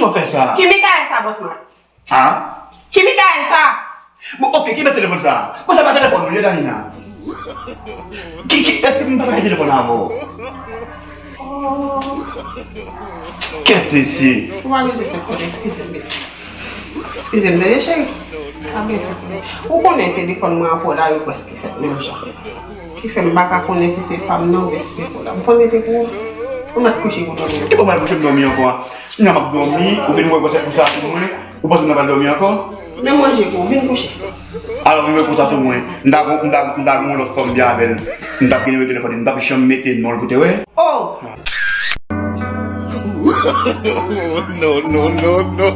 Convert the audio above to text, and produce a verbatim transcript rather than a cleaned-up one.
Ou fè sa? Ki Mikaèl sa, bòs mwen? An? Ki Mikaèl sa? Bon, oke, ki mèt telefòn sa? Bon, sa pa telefòn ou ye, Danina. Ki, ki, èske m pa ka gen telefòn avè w? Kèt mesye. Ou pa bezwen fè konnen, eskize m, bebe. Eskize m, bebe cheri. Pa bezwen konnen. Ou konnen telefòn mwen avè w la, yo prèske fèt menm jan. Ki fè m pa ka konnen si se pa m nan oubyen si se pou la. M konn rete pou ou. Ou mèt kouche pou dòmi. Ki pou mwen kouche m dòmi ankò a? Kounya m ap dòmi, ou vin wè konsèy pou sa sou mwen, ou panse m ta pral dòmi ankò? Men manje pou ou, vin kouche. Alò vin wè konsa sou mwen. M ta gon, m ta, m ta gon lòt fanm byen avè l. M t ap gen nimewo telefòn li, m t ap janm mete non l pou te wè. Oh! No, no, no, no.